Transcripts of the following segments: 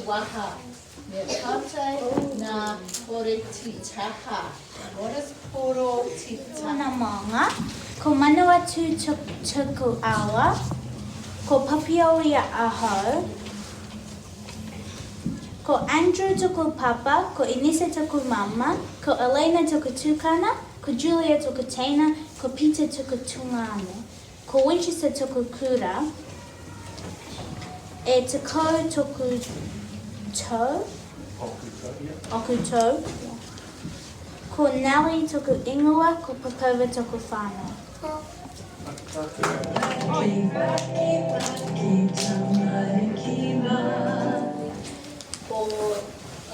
waha. Me tātou ngā porotitaha. What is porotitaha? Tōna maunga, ko Manawatū tuku awa, ko Papaioea ahau, ko Andrew tuku papa, ko Inessa tuku mama, ko Elena tuku tukana, ko Julia tuku teina, ko Peter tuku tungāne. Ko Winchester toku kura, e tekau toku tau, oku tau, Ko Nelly toku ingoa, ko Popova toku whanau. Ko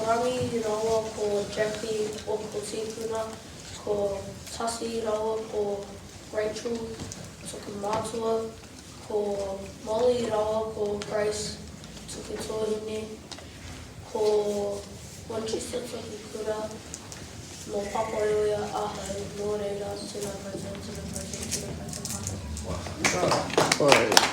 Rangi rawa ko Jackie oku tipuna, ko Tasi rawa ko Rachel toku mātua, ko Molly rawa ko Grace toku tuahine, ko Winchester toku kura, nō Papaioea ahau, nō reira, tēnā koutou, tēnā koutou, tēnā koutou katoa.